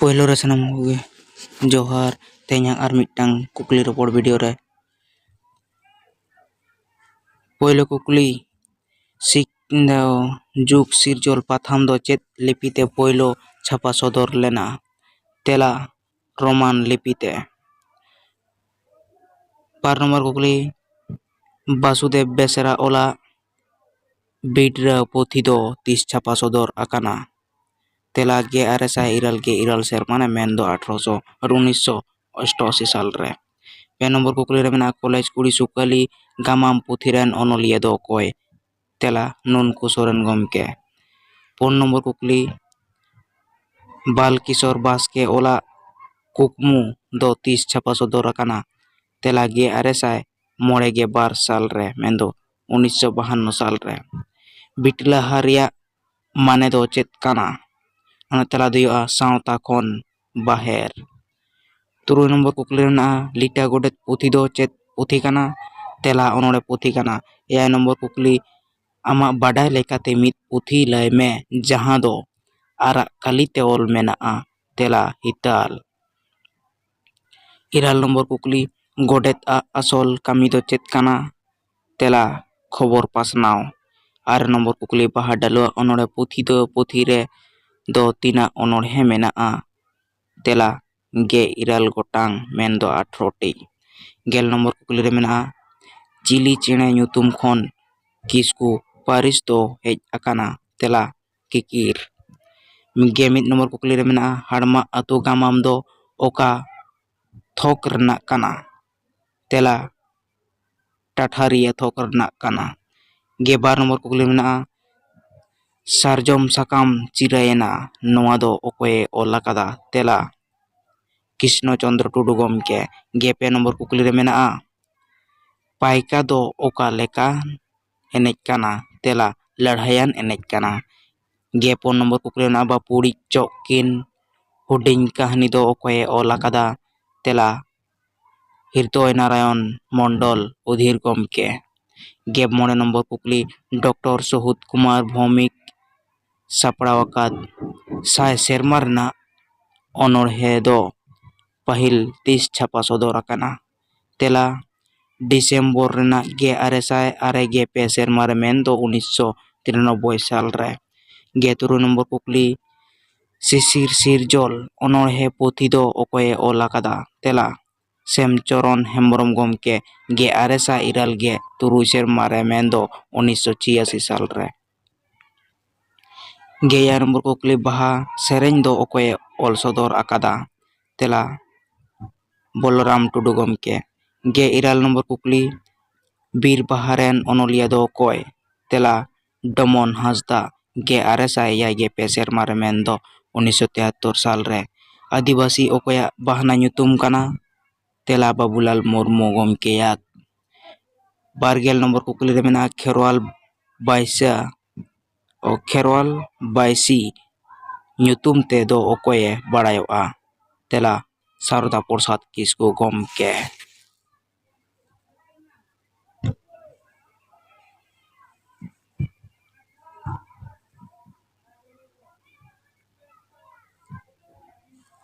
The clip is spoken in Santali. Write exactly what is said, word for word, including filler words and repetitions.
ᱯᱳᱭᱞᱳ ᱨᱮ ᱥᱟᱱᱟᱢ ᱠᱚᱜᱮ ᱡᱚᱦᱟᱨ᱾ ᱛᱮᱦᱮᱧᱟᱜ ᱟᱨ ᱢᱤᱫᱴᱟᱝ ᱠᱩᱠᱞᱤ ᱨᱚᱯᱚᱲ ᱵᱷᱤᱰᱤᱭᱳ ᱨᱮ᱾ ᱯᱳᱭᱞᱳ ᱠᱩᱠᱞᱤ, ᱥᱤᱠ ᱫᱚ ᱡᱩᱜᱽ ᱥᱤᱨᱡᱚᱞ ᱯᱟᱛᱷᱟᱢ ᱫᱚ ᱪᱮᱫ ᱞᱤᱯᱤ ᱛᱮ ᱯᱳᱭᱞᱳ ᱪᱷᱟᱯᱟ ᱥᱚᱫᱚᱨ ᱞᱮᱱᱟ? ᱛᱮᱞᱟ, ᱨᱳᱢᱟᱱ ᱞᱤᱯᱤ ᱛᱮ᱾ ᱵᱟᱨ ᱱᱚᱢᱵᱚᱨ ᱠᱩᱠᱞᱤ, ᱵᱟᱥᱩᱫᱮᱵ ᱵᱮᱥᱨᱟ ᱚᱞᱟᱜ ᱵᱤᱰᱨᱟᱹ ᱯᱩᱛᱷᱤ ᱫᱚ ᱛᱤᱥ ᱪᱷᱟᱯᱟ ᱥᱚᱫᱚᱨ ᱟᱠᱟᱱᱟ? ᱛᱮᱞᱟ, ᱜᱮᱞ ᱟᱨᱮ ᱥᱟᱭ ᱤᱨᱟᱹᱞ ᱜᱮ ᱤᱨᱟᱹᱞ ᱥᱮᱨᱢᱟ ᱨᱮ, ᱢᱮᱱᱫᱚ ᱟᱴᱷᱨᱚᱥᱚ ᱟᱨ ᱩᱱᱤᱥᱥᱚ ᱚᱥᱴᱟᱥᱤ ᱥᱟᱞ ᱨᱮ᱾ ᱯᱮ ᱱᱚᱢᱵᱚᱨ ᱠᱩᱠᱞᱤ ᱨᱮ ᱢᱮᱱᱟᱜᱼᱟ, ᱠᱚᱞᱮᱡᱽ ᱠᱩᱲᱤ ᱥᱩᱠᱟᱹᱞᱤ ᱜᱟᱢᱟᱢ ᱯᱩᱛᱷᱤ ᱨᱮᱱ ᱚᱱᱚᱞᱤᱭᱟᱹ ᱫᱚ ᱚᱠᱚᱭ? ᱛᱮᱞᱟ, ᱱᱩᱱᱠᱩ ᱥᱚᱨᱮᱱ ᱜᱚᱢᱠᱮ᱾ ᱯᱩᱱ ᱱᱚᱢᱵᱚᱨ ᱠᱩᱠᱞᱤ, ᱵᱟᱞᱠᱤᱥᱚᱨ ᱵᱟᱥᱠᱮ ᱚᱞᱟᱜ ᱠᱩᱠᱢᱩ ᱫᱚ ᱛᱤᱥ ᱪᱷᱟᱯᱟ ᱥᱚᱫᱚᱨ ᱟᱠᱟᱱᱟ? ᱛᱮᱞᱟ, ᱜᱮᱞ ᱟᱨᱮ ᱥᱟᱭ ᱢᱚᱬᱮ ᱜᱮᱞ ᱵᱟᱨ ᱥᱟᱞ ᱨᱮ, ᱢᱮᱱᱫᱚ ᱩᱱᱤᱥᱥᱚ ᱵᱟᱦᱟᱱᱱᱚ ᱥᱟᱞ ᱨᱮ᱾ ᱵᱤᱴᱞᱟᱦᱟ ᱨᱮᱭᱟᱜ ᱢᱟᱱᱮ ᱫᱚ ᱪᱮᱫ ᱠᱟᱱᱟ? ᱚᱱᱟ ᱛᱮᱞᱟ ᱫᱚ ᱦᱩᱭᱩᱜᱼᱟ ᱥᱟᱶᱛᱟ ᱠᱷᱚᱱ ᱵᱟᱦᱮᱨ᱾ ᱛᱩᱨᱩᱭ ᱱᱚᱢᱵᱚᱨ ᱠᱩᱠᱞᱤ ᱨᱮ ᱢᱮᱱᱟᱜᱼᱟ, ᱞᱤᱴᱟᱹ ᱜᱚᱰᱮᱛ ᱯᱩᱛᱷᱤ ᱫᱚ ᱪᱮᱫ ᱯᱩᱛᱷᱤ ᱠᱟᱱᱟ? ᱛᱮᱞᱟ, ᱚᱱᱚᱬᱦᱮ ᱯᱩᱛᱷᱤ ᱠᱟᱱᱟ᱾ ᱮᱭᱟᱭ ᱱᱚᱢᱵᱚᱨ ᱠᱩᱠᱞᱤ, ᱟᱢᱟᱜ ᱵᱟᱰᱟᱭ ᱞᱮᱠᱟᱛᱮ ᱢᱤᱫ ᱯᱩᱛᱷᱤ ᱞᱟᱹᱭ ᱢᱮ ᱡᱟᱦᱟᱸ ᱫᱚ ᱟᱨᱟᱜ ᱠᱟᱹᱞᱤ ᱛᱮ ᱚᱞ ᱢᱮᱱᱟᱜᱼᱟ᱾ ᱛᱮᱞᱟ, ᱦᱤᱛᱟᱞ᱾ ᱤᱨᱟᱹᱞ ᱱᱚᱢᱵᱚᱨ ᱠᱩᱠᱞᱤ, ᱜᱚᱰᱮᱛ ᱟᱜ ᱟᱥᱚᱞ ᱠᱟᱹᱢᱤ ᱫᱚ ᱪᱮᱫ ᱠᱟᱱᱟ? ᱛᱮᱞᱟ, ᱠᱷᱚᱵᱚᱨ ᱯᱟᱥᱱᱟᱣ᱾ ᱟᱨᱮ ᱱᱚᱢᱵᱚᱨ ᱠᱩᱠᱞᱤ, ᱵᱟᱦᱟ ᱰᱟᱹᱞᱩᱣᱟᱜ ᱚᱱᱚᱬᱦᱮ ᱯᱩᱛᱷᱤ ᱫᱚ, ᱯᱩᱛᱷᱤ ᱨᱮ ᱫᱚ ᱛᱤᱱᱟᱹᱜ ᱚᱱᱚᱬᱦᱮ ᱢᱮᱱᱟᱜᱼᱟ? ᱛᱮᱞᱟ, ᱜᱮᱞ ᱤᱨᱟᱹᱞ ᱜᱚᱴᱟᱝ, ᱢᱮᱱᱫᱚ ᱟᱴᱷᱨᱚ ᱴᱤ᱾ ᱜᱮᱞ ᱱᱚᱢᱵᱚᱨ ᱠᱩᱠᱞᱤ ᱨᱮ ᱢᱮᱱᱟᱜᱼᱟ, ᱪᱤᱞᱤ ᱪᱮᱬᱮ ᱧᱩᱛᱩᱢ ᱠᱷᱚᱱ ᱠᱤᱥᱠᱩ ᱯᱟᱹᱨᱤᱥ ᱫᱚ ᱦᱮᱡ ᱟᱠᱟᱱᱟ? ᱛᱮᱞᱟ, ᱠᱤᱠᱤᱨ᱾ ᱜᱮᱞ ᱢᱤᱫ ᱱᱚᱢᱵᱚᱨ ᱠᱩᱠᱞᱤ ᱨᱮ ᱢᱮᱱᱟᱜᱼᱟ, ᱦᱟᱲᱢᱟ ᱟᱹᱛᱩ ᱜᱟᱢᱟᱢ ᱫᱚ ᱚᱠᱟ ᱛᱷᱚᱠ ᱨᱮᱱᱟᱜ ᱠᱟᱱᱟ? ᱛᱮᱞᱟ, ᱴᱟᱴᱷᱟᱨᱤᱭᱟᱹ ᱛᱷᱚᱠ ᱨᱮᱱᱟᱜ ᱠᱟᱱᱟ᱾ ᱜᱮᱞ ᱵᱟᱨ ᱱᱚᱢᱵᱚᱨ ᱠᱩᱠᱞᱤ ᱢᱮᱱᱟᱜᱼᱟ, ᱥᱟᱨᱡᱚᱢ ᱥᱟᱠᱟᱢ ᱪᱤᱨᱟᱹᱭᱮᱱᱟ, ᱱᱚᱣᱟ ᱫᱚ ᱚᱠᱚᱭᱮ ᱚᱞ ᱟᱠᱟᱫᱟ? ᱛᱮᱞᱟ, ᱠᱨᱤᱥᱱᱚ ᱪᱚᱸᱫᱽᱨᱚ ᱴᱩᱰᱩ ᱜᱚᱢᱠᱮ᱾ ᱜᱮᱞ ᱯᱮ ᱱᱚᱢᱵᱚᱨ ᱠᱩᱠᱞᱤ ᱨᱮ ᱢᱮᱱᱟᱜᱼᱟ, ᱯᱟᱭᱠᱟ ᱫᱚ ᱚᱠᱟ ᱞᱮᱠᱟᱱ ᱮᱱᱮᱡ ᱠᱟᱱᱟ? ᱛᱮᱞᱟ, ᱞᱟᱹᱲᱦᱟᱹᱭᱟᱱ ᱮᱱᱮᱡ ᱠᱟᱱᱟ᱾ ᱜᱮᱞ ᱯᱩᱱ ᱱᱚᱢᱵᱚᱨ ᱠᱩᱠᱞᱤ ᱨᱮᱱᱟᱜ ᱵᱟᱯᱩᱲᱤᱡ ᱪᱚᱜ ᱠᱤᱱ ᱦᱩᱰᱤᱧ ᱠᱟᱹᱦᱱᱤ ᱫᱚ ᱚᱠᱚᱭᱮ ᱚᱞ ᱟᱠᱟᱫᱟ? ᱛᱮᱞᱟ, ᱦᱨᱤᱫᱚᱭ ᱱᱟᱨᱟᱭᱚᱱ ᱢᱚᱱᱰᱚᱞ ᱚᱫᱷᱤᱨ ᱜᱚᱢᱠᱮ᱾ ᱜᱮᱞ ᱢᱚᱬᱮ ᱱᱚᱢᱵᱚᱨ ᱠᱩᱠᱞᱤ, ᱰᱚᱠᱴᱚᱨ ᱥᱚᱦᱩᱫ ᱠᱩᱢᱟᱨ ᱵᱷᱳᱣᱢᱤᱠ ᱥᱟᱯᱲᱟᱣ ᱟᱠᱟᱫ ᱥᱟᱭ ᱥᱮᱨᱢᱟ ᱨᱮᱱᱟᱜ ᱚᱱᱚᱬᱦᱮ ᱫᱚ ᱯᱟᱹᱦᱤᱞ ᱛᱤᱥ ᱪᱷᱟᱯᱟ ᱥᱚᱫᱚᱨ ᱟᱠᱟᱱᱟ? ᱛᱮᱞᱟ, ᱰᱤᱥᱮᱢᱵᱚᱨ ᱨᱮᱱᱟᱜ ᱜᱮᱞ ᱟᱨᱮ ᱥᱟᱭ ᱟᱨᱮ ᱜᱮᱞ ᱯᱮ ᱥᱮᱨᱢᱟ ᱨᱮ, ᱢᱮᱱᱫᱚ ᱩᱱᱤᱥᱥᱚ ᱛᱤᱨᱟᱱᱚᱵᱵᱳᱭ ᱥᱟᱞ ᱨᱮ᱾ ᱜᱮᱞ ᱛᱩᱨᱩᱭ ᱱᱚᱢᱵᱚᱨ ᱠᱩᱠᱞᱤ, ᱥᱤᱥᱤᱨ ᱥᱤᱨᱡᱚᱞ ᱚᱱᱚᱬᱦᱮ ᱯᱩᱛᱷᱤ ᱫᱚ ᱚᱠᱚᱭᱮ ᱚᱞ ᱟᱠᱟᱫᱟ? ᱛᱮᱞᱟ, ᱥᱮᱢᱪᱚᱨᱚᱱ ᱦᱮᱢᱵᱨᱚᱢ ᱜᱚᱢᱠᱮ ᱜᱮᱞ ᱟᱨᱮ ᱥᱟᱭ ᱤᱨᱟᱹᱞ ᱜᱮᱞ ᱛᱩᱨᱩᱭ ᱥᱮᱨᱢᱟ ᱨᱮ, ᱢᱮᱱᱫᱚ ᱩᱱᱤᱥᱥᱚ ᱪᱷᱤᱭᱟᱥᱤ ᱥᱟᱞ ᱨᱮ᱾ ᱜᱮᱞ ᱮᱭᱟᱭ ᱱᱚᱢᱵᱚᱨ ᱠᱩᱠᱞᱤ, ᱵᱟᱦᱟ ᱥᱮᱨᱮᱧ ᱫᱚ ᱚᱠᱚᱭᱮ ᱚᱞ ᱥᱚᱫᱚᱨ ᱟᱠᱟᱫᱟ? ᱛᱮᱞᱟ, ᱵᱚᱞᱚᱨᱟᱢ ᱴᱩᱰᱩ ᱜᱚᱢᱠᱮ᱾ ᱜᱮᱞ ᱤᱨᱟᱹᱞ ᱱᱚᱢᱵᱚᱨ ᱠᱩᱠᱞᱤ, ᱵᱤᱨ ᱵᱟᱦᱟ ᱨᱮᱱ ᱚᱱᱚᱞᱤᱭᱟᱹ ᱫᱚ ᱚᱠᱚᱭ? ᱛᱮᱞᱟ, ᱰᱚᱢᱚᱱ ᱦᱟᱸᱥᱫᱟ᱾ ᱜᱮᱞ ᱟᱨᱮ ᱥᱟᱭ ᱮᱭᱟᱭ ᱜᱮᱞ ᱯᱮ ᱥᱮᱨᱢᱟ ᱨᱮ, ᱢᱮᱱᱫᱚ ᱩᱱᱤᱥᱥᱚ ᱛᱮᱦᱟᱛᱛᱚᱨ ᱥᱟᱞ ᱨᱮ᱾ ᱟᱹᱫᱤᱵᱟᱹᱥᱤ ᱚᱠᱚᱭᱟᱜ ᱵᱟᱦᱱᱟ ᱧᱩᱛᱩᱢ ᱠᱟᱱᱟ? ᱛᱮᱞᱟ, ᱵᱟᱵᱩᱞᱟᱞ ᱢᱩᱨᱢᱩ ᱜᱚᱢᱠᱮᱭᱟᱜ᱾ ᱵᱟᱨ ᱜᱮᱞ ᱱᱚᱢᱵᱚᱨ ᱠᱩᱠᱞᱤ ᱨᱮ ᱢᱮᱱᱟᱜᱼᱟ, ᱠᱷᱮᱨᱣᱟᱞ ᱵᱟᱭᱥᱟ, ᱚ, ᱠᱷᱮᱨᱣᱟᱞ ᱵᱟᱭᱥᱤ ᱧᱩᱛᱩᱢ ᱛᱮᱫᱚ ᱚᱠᱚᱭᱮ ᱵᱟᱲᱟᱭᱚᱜᱼᱟ? ᱛᱮᱞᱟ, ᱥᱟᱨᱚᱫᱟ ᱯᱨᱚᱥᱟᱫᱽ ᱠᱤᱥᱠᱩ ᱜᱚᱢᱠᱮ᱾